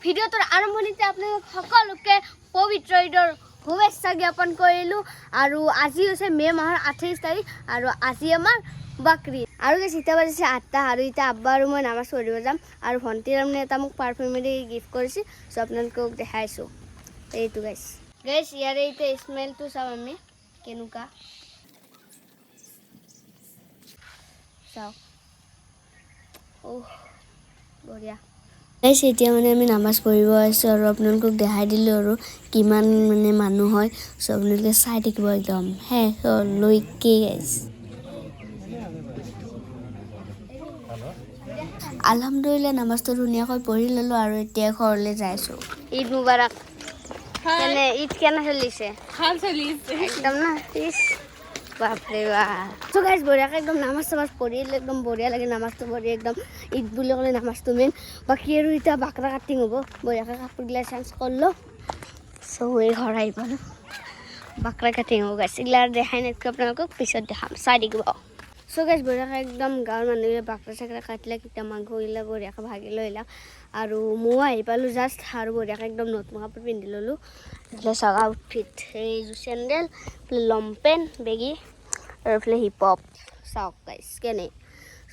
ভিডিঅ'টোৰ আৰম্ভণিতে আপোনালোক সকলোকে পবিত্ৰ ঈদৰ শুভেচ্ছা জ্ঞাপন কৰিলোঁ। আৰু আজি হৈছে মে' মাহৰ 28 তাৰিখ আৰু আজি আমাৰ বাকৰি। আৰু গাইছ, এতিয়া বাজিছে 8টা আৰু এতিয়া আব্বা আৰু মই নামাজ পঢ়িব যাম। আৰু ভণ্টিৰ তাৰমানে এটা মোক পাৰফিউমেৰী গিফ্ট কৰিছে, চ' আপোনালোকক দেখাইছোঁ এইটো। গাইছ, গাইছ, ইয়াৰে এতিয়া স্মেলটো চাম আমি কেনেকুৱা। চাওক, অহ বঢ়িয়া। গাইছ, এতিয়া মানে আমি নামাজ পঢ়িব আহিছোঁ আৰু আপোনালোকক দেখাই দিলোঁ আৰু কিমান মানে মানুহ হয়। চ' আপোনালোকে চাই থাকিব একদম শেষলৈকে। গাইছ, আলহামদুলিল্লাহ, নামাজটো ধুনীয়াকৈ পঢ়ি ল'লোঁ আৰু এতিয়া ঘৰলৈ যাই আছোঁ। ঈদ মুবাৰক। কেনে ঈদ কেনে চলিছে? ভাল চলিছে। একদম না, ইছ বাপৰে বাপ। চ' গাইছ, বঢ়িয়াকৈ একদম নামাজ চামাজ পঢ়িলে একদম বঢ়িয়া লাগে। নামাজটো পঢ়ি একদম ঈদ বুলি ক'লে নামাজটো মেইন। বাকী আৰু এতিয়া বাকৰা কাটিং হ'ব, বঢ়িয়াকৈ কাপোৰগিলা চেঞ্জ কৰিলোঁ। চ' এই ঘৰ আহি পালোঁ, বাকৰা কাটিং হ'ব গাইছ। এইগিলা দেখাই নাথাকোঁ আপোনালোকক, পিছত দেখাম, চাই থাকিব। চ' গাইছ, বঢ়িয়াকৈ একদম গাঁৱৰ মানুহবিলাক বাকৰা চাকৰা কাটিলে, কেতিয়া মাংসগিলা বঢ়িয়াকৈ ভাগি লৈ আহিলাক আৰু ময়ো আহি পালোঁ জাষ্ট। আৰু বঢ়িয়াকৈ একদম নতুন কাপোৰ পিন্ধি ল'লোঁ। এইফালে চাওক আউটফিট, এইযোৰ চেণ্ডেল, এইফালে লং পেণ্ট বেগী আৰু এইফালে হিপ হপ। চাওক গাইছ কেনে।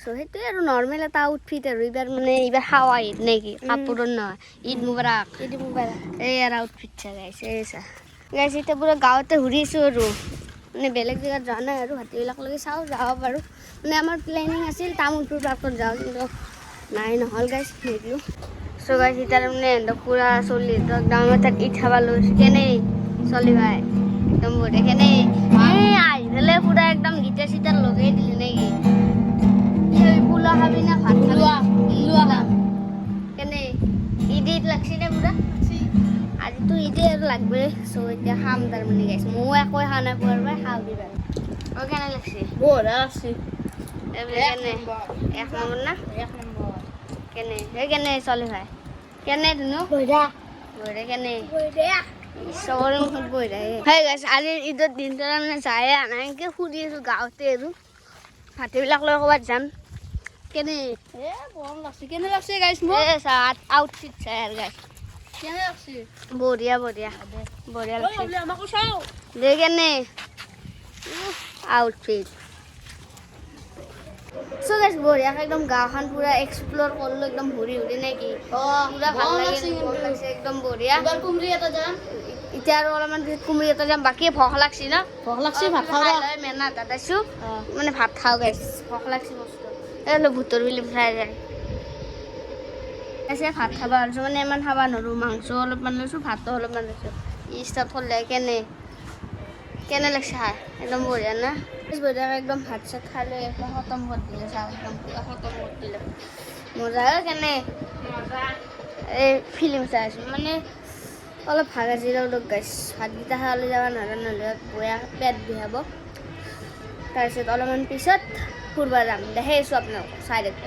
চ' সেইটোৱে আৰু নৰ্মেল এটা আউটফিট। আৰু এইবাৰ মানে এইবাৰ খাৱা ঈদ নেকি, কাপোৰৰ নহয়। ঈদ মুবাৰক। ঈদ মুবাৰক। এই আৰু আউটফিট চা গাইছ, এই চা গাইছ। এতিয়া পূৰা গাঁৱতে ঘূৰি আছোঁ আৰু মানে বেলেগ জেগাত যোৱা নাই আৰু ভাটিবিলাক লৈকে চাওঁ যাব পাৰোঁ। মানে আমাৰ প্লেনিং আছিল তামোলপুৰ পাৰ্কত যাওঁ, কিন্তু নাই, নহ'ল গাইছ, নিদিলোঁ। চ' গাইছ, এতিয়া তাৰমানে সিহঁতক পূৰা চলি একদম আমাৰ তাত ঈদ খাব লৈছোঁ। কেনে চলি ভাই? একদম বঢ়িয়া। কেনে এই আহি পেলাই পূৰা একদম গীটাৰ চিটাৰ লগাই দিলি নেকি? কি খাবি, পোলাও খাবি না ভাত খাবি? লোৱা। কেনে ঈদ ঈদ লাগছি নে পূৰা? আজিতো ঈদে আৰু লাগবে। চ' এতিয়া খাম তাৰমানে গাইছ, ময়ো একোৱে খোৱা নাই পুৱাৰ পৰাই, খাওঁ দিবা। অ, কেনে লাগছে? বঢ়িয়া লাগছে। এইবিলাক কেনে, এক নম্বৰ না? এক নম্বৰ। কেনে, এই কেনে চলি ভাই, কেনে ধুনু? বঢ়িয়া। বঢ়িয়া। কেনে? বঢ়িয়া। চবৰে মুখত বঢ়িয়া। হয় গাইছ, আজিৰ ঈদৰ দিনটো তাৰমানে যায় নাই, এনেকৈ ফুৰি আছোঁ গাঁৱতে আৰু ভাটিবিলাক লৈ ক'ৰবাত যাম। কেনে? এ গৰম লাগছে। কেনে লাগছে গাইছ মোক? এই চা আউটফিট চাই আৰু গাইছ। কেনে লাগছে? বঢ়িয়া বঢ়িয়া বঢ়িয়া লাগছে। আমাকো চাও। দে কেনে আউটফিট। চ' গাইছ, বঢ়িয়াকৈ একদম গাঁওখন পুৰা এক্সপ্ল'ৰ কৰিলোঁ, একদম ঘূৰি ঘূৰি নেকি। পুৰা ভাল লাগিল, মন লাগছে একদম বঢ়িয়া। এবাৰ কুমৰি এটা যাম। এতিয়া আৰু অলপমান পিছত কুমৰি এটা যাম। বাকী ভোক লাগছি ন? ভোক লাগছে, ভাত খাওঁ। খাই লৈ মেনা তাত আছোঁ, মানে ভাত খাওঁ গাইছ, ভোক লাগছি বস্তু। এই অলপ ভূতৰ ফিল্ম চাই যায় আছে। ভাত খাব আনিছোঁ, মানে ইমান খাব নোৱাৰোঁ। মাংস অলপমান লৈছোঁ, ভাতো অলপমান লৈছোঁ। ষ্টাৰ্ট কৰিলে কেনে কেনে লাগছে খাই? একদম বঢ়িয়া না? বঢ়িয়া। একদম ভাত চাত খাই লৈ একদম খতম কৰি দিলে। চাওঁ, একদম পুৰা খতম কৰি দিলে। মজা। কেনে এই ফিল্ম চাই আছোঁ, মানে অলপ ভাগা জিৰাও লগ গাইছ। ভাতকেইটা খাবলৈ যাব নোৱাৰা, নহ'লে বয়া পেট বিষাব। তাৰপিছত অলপমান পিছত ফুৰিব যাম, দেখাই আছোঁ আপোনালোকক, চাই থাকিব।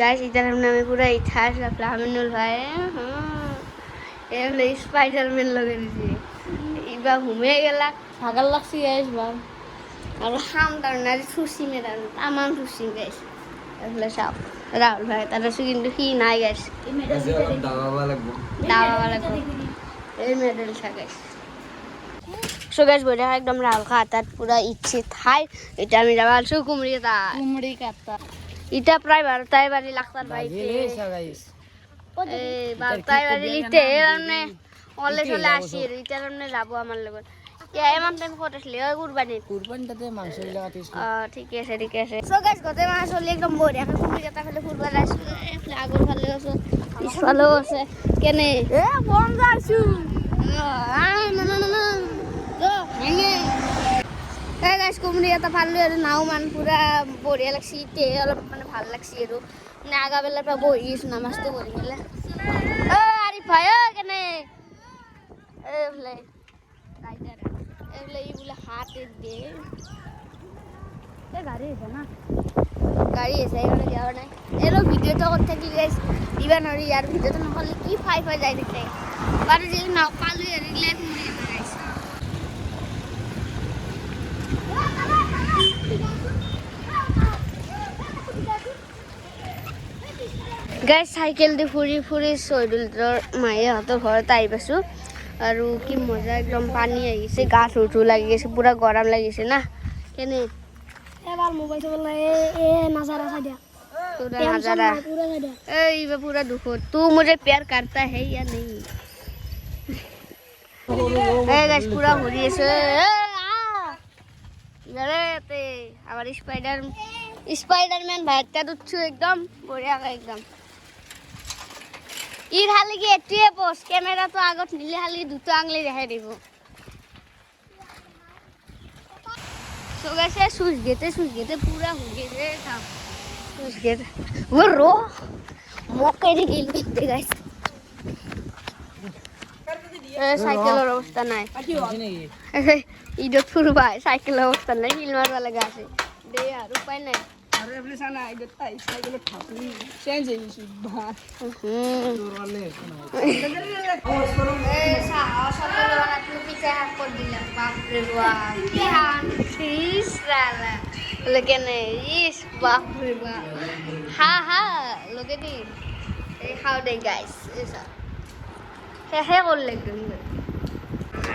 গাইছ, এতিয়া তাৰমানে আমি পূৰা ইঠা আছোঁ। আমিনুল ভাই এইফালে স্পাইডাৰমেন লগাই দিছে, এইবাৰ ঘুমে গেলা। ভাগৰ লাগছে গাইছ বাৰ। আৰু খাম তাৰমানে আজি থুচিমে, তাৰমানে তামাম থুচিম গাইছ। এইফালে চাওক ৰাহুল ভাই তাত আছোঁ, কিন্তু সি নাই গাইছ। দাবাব লাগব। দাবাব লাগব। এই মেডেল চা গাইছ। চ' গাইছ, বঢ়িয়া একদম ৰাহুল খা তাত পূৰা ইচ্ছে খাই এতিয়া আমি যাব আছোঁ কুমৰি এটা। কুমৰি কাটা। এতিয়া প্ৰায় 12টাই বাজিল আখতাৰ ভাই। এই 12টাই বাজিল। এতিয়া তাৰমানে কলেজ হ'লে আসি আৰু এতিয়া তাৰমানে যাব আমাৰ লগত। এতিয়া ইমান টাইম ক'ত আছিলে ঐ কুৰবানীত? কুৰবানী তাতে মাংস বিলাক কাটিছো। অ, ঠিকে আছে, ঠিকে আছে। চ' গাইছ, গোটেই মাহ চলি একদম বঢ়িয়াকৈ কুমৰি এটা ফালে ফুৰিব যাইছোঁ। এইফালে আগৰ ফালেও আছে, পিছফালেও আছে। কেনে? এ বন যাইছো। এই গাইছ, কুমৰি এটা পালোঁ আৰু নাও মান পুৰা বঢ়িয়া লাগছি। এতিয়া অলপ মানে ভাল লাগছি আৰু মানে আগাবেলাৰ পৰা বহি আছোঁ নামাজটো পঢ়ি পেলাই। অ আৰিফ ভাই, অ কেনে? এইফালে এইফালে ই বোলে হাত দে। এই গাড়ী আহিছে না? গাড়ী আছে, সেইকাৰণে যোৱা নাই। এই ভিডিঅ'টো কৰি থাকিলে গাইছ দিবা নোৱাৰি। ইয়াৰ ভিডিঅ'টো নকৰিলে কি ফাই ফাই যাই থাকে। বাৰু যি নহওক, পালোঁ আৰু এইগিলাই কুমৰি এটা গাইছ। গাইজ, চাইকেল দি ফুৰি ফুৰি চৈদুলতৰ মায়েহঁতৰ ঘৰত আহি পাইছোঁ। আৰু কি মজা, একদম পানী আহিছে, গা ধু ধু লাগি গৈছে, পূৰা গৰম লাগিছে না কেনে? এবাৰ মোবাইল চোবাইল নাই, এ নাজাৰা চাই দিয়া। पूरा টেনচন नजारा। নাই, পুৰা চাই দিয়া। ए, ये पूरा दुखो। तू मुझे प्यार करता है या नहीं? ए गाइस, পুৰা ঘূৰি আছে। এ, আ! ইয়াৰে আমাৰ স্পাইডাৰমেন ভাইটা উঠছো একদম বঢ়িয়াকৈ একদম। ইৰ খালি কি এইটোৱে পষ্ট, কেমেৰাটো আগত নিলে খালি দুটা আঙুলি দেখাই দিব। So guys, switch গেটে, সুইচ গেটে পুৰা হৈ গৈছে। চাওক, সুইচ গেট ৰ মোক এৰি গেল গাইছ। চাইকেলৰ অৱস্থা নাই। নেকি? ঈদত ফুৰবা চাইকেলৰ অৱস্থা নাই, শিল মাৰবা লগা আছে দে, আৰু উপায় নাই। আৰু এইফালে চা না, ঈদত আহি চাইকেলত থাপি চেঞ্জ হৈ গৈছো। তোৰ কাৰণে একো নহয়। এই চাহ সকলো পিঠা শাক কৰি দিলাম। বাপৰে বাপ, কি হান ইছ ৰালা লোকে নে, ইছ বাপৰে বাপ, হা হা লোকে দি এই খাওঁ দে গাইছ, এই চাহ শেষে কৰিলে একদম।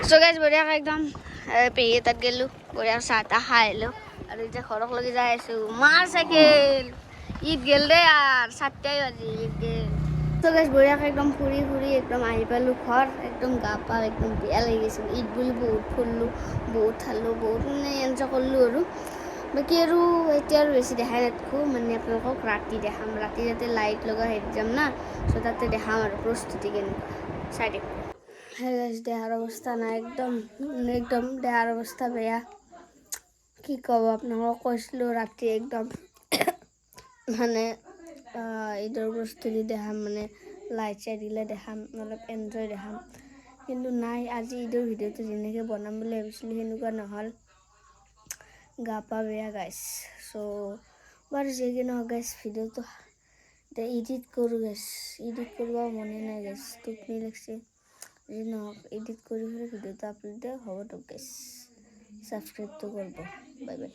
চ' গাইছ, বঢ়িয়াকৈ একদম পেহী তাত গ'লোঁ, বঢ়িয়া চাহ তাহ খাই আহিলোঁ আৰু এতিয়া ঘৰক লাগি যাই আছোঁ। মাৰ চাইকেল, ঈদ গেল দে আৰু 4টাই বাজি, ঈদ গেল। চ' গাইছ, বঢ়িয়াকৈ একদম ফুৰি ফুৰি একদম আহি পালোঁ ঘৰ। একদম গা পা একদম বেয়া লাগি গৈছিল। ঈদ বুলি বহুত ফুৰিলোঁ, বহুত খালোঁ, বহুত মানে এনজয় কৰিলোঁ। আৰু বাকী আৰু এতিয়া আৰু বেছি দেখাই নাথাকোঁ, মানে আপোনালোকক ৰাতি দেখাম। ৰাতি যাতে লাইট লগা হেৰিত যাম না, চ' তাতে দেখাম আৰু প্ৰস্তুতি কেনেকুৱা, চাই থাকিব। হে গাইছ, দেহাৰ অৱস্থা নাই একদম, মানে একদম দেহাৰ অৱস্থা বেয়া। কি ক'ব আপোনালোকক, কৈছিলোঁ ৰাতি একদম মানে ঈদৰ প্ৰস্তুতি দেখাম, মানে লাইট চাইট দিলে দেখাম, অলপ এনজয় দেখাম, কিন্তু নাই। আজি ঈদৰ ভিডিঅ'টো যেনেকৈ বনাম বুলি ভাবিছিলোঁ, সেনেকুৱা নহ'ল। গা পা বেয়া গাইছ। চ' বাৰু যি কি নহওক গাইছ, ভিডিঅ'টো এতিয়া এডিট কৰোঁ গাইছ। এডিট কৰিব মনে নাই গাইছ, টোপনি লাগছে। যি নহওক, এডিট কৰি পেলাই ভিডিঅ'টো আপলোড দিয়ক। হ'ব দিয়ক গাইছ, ছাবস্ক্ৰাইবটো কৰিব। Bye bye.